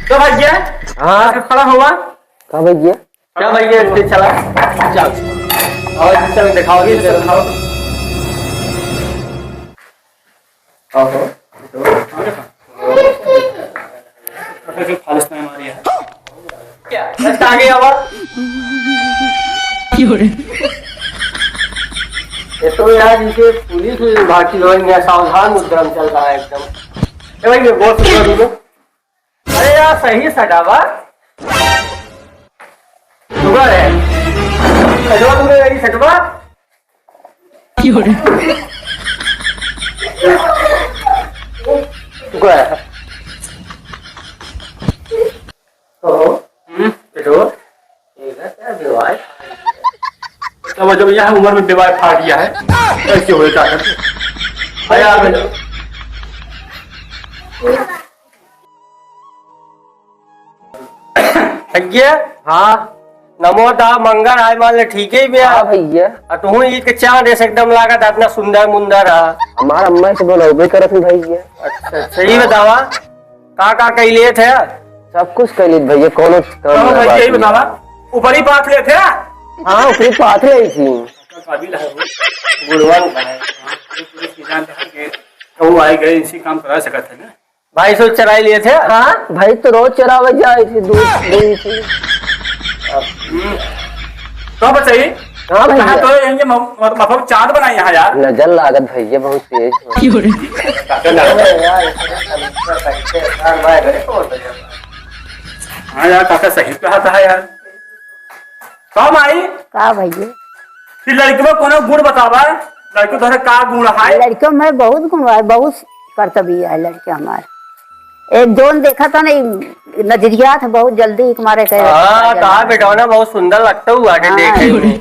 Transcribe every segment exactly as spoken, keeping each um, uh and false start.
तो भैया, हाँ। खड़ा हुआ। का भैया? क्या भैया, इसके चला? चल। और चल, दिखाओ, ये दिखाओ। ओहो। फालिस में हमारी है। क्या? बस आ गई आवाज। क्यों रे? ये तो यार, इसे पुलिस विभाग की लोग यहाँ सावधान मुद्रा में चल रहा है एकदम। ए भाई, ये बहुत सुंदर वीडियो। अरे यार, सही सटावा। सुबह है। सटवा तुमने मेरी सटवा। क्यों रे? सुबह है। ओहो। हम्म, बेटो। ये क्या बेवाय? तब जब यह उम्र में बेवाय फाड़ दिया है, कैसे होए क्या करते? अरे यार, बेटो। भैया, हाँ। नमो दा मंगर आय, मान ले, ठीक है भैया। हाँ भैया। आ तू ईद के चांद ऐसे एकदम लागत, इतना सुंदर मुंदर है। हमार अम्मा से बोलौबे करत है भैया। अच्छा, अच्छा, ये बतावा, का का कैले थे? सब कुछ कैले भैया, कोनो काम कहो ना भैया, बाकी। ये बतावा, ऊपरी पाथ ले थे? हाँ, ऊपरी पाथ ले थी। काबिल है वो। गुणवान है। हाँ, ये पुलिस की जान है कि कहूँ आए गए इसी काम करा सकत है ना। भाई से चराई लिए थे? हाँ, भाई तो रोज चरावे जाए थे, दूध, दूध से। हम्म। तो बताइए, हाँ भैया। कहाँ तो ये, ये म-, म-, मतलब चांद बनाई यहाँ यार। नजर लागत भैया बहुत तेज। अरे यार, इतने साल इतना करके यार, मैं घरे पहुंच गया। हाँ यार, काका सही कहा था यार। का माई? का भैया? कि लड़की में कोनो गुण बतावा, लड़की तोहरे का गुण है? लड़कियों में बहुत गुण है, बहुत करतबी है लड़के हमारे। एक जोन देखा था ना, नजरिया था बहुत जल्दी एक मारे के। हाँ, कहा बेटौना बहुत सुंदर लगता हुआ आगे हाँ, देखे में।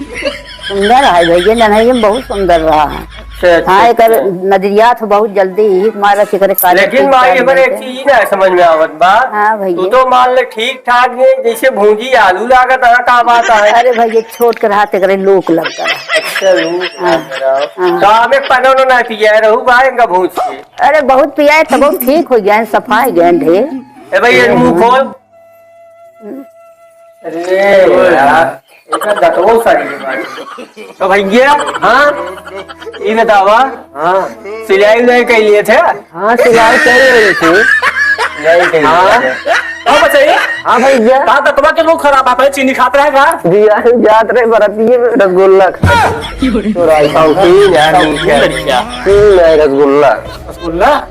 सुंदर है भैया, नन्हई में बहुत सुंदर रहा है। अच्छा, अच्छा, हाँ, एकर अच्छा। नजरिया था बहुत जल्दी ही मारा से करे काले लेकिन टीका माई, हमारे एक लेके। चीज ना समझ में आवत बा। हाँ भैया। तू तो मान ले ठीक ठाक है, जैसे भूंजी आलू लागत है, का बात है? अरे भैया, छोट के रहा तेकरे लोक लगता है। अच्छा, लोक हाँ। लगता है। हाँ। तो आप एक पन्ना उन्ना ना पिया रहू बा, इनका भूंज के। अरे बहुत पिया है, तब ठीक हो गया है, सफा हो गया है ढेर। ए भाई, ये मुंह खोल। अरे यार, एकर दतवो सड़ी गई बाटे। तो भैया, हाँ, ई बतावा, हाँ, सिलाई उलाई कर लिए थे? हाँ, सिलाई कर लिए थे। सिलाई कर लिए हाँ। थे। हाँ, बताइए। हाँ भैया। का दतवा के मुंह खराब है, चीनी खात रहे का? दिया ही जात रहे बरतिये में रसगुल्ला खा। तो राई खाओ, तीन यार, तीन यार, रसगुल्ला। रसगुल्ला?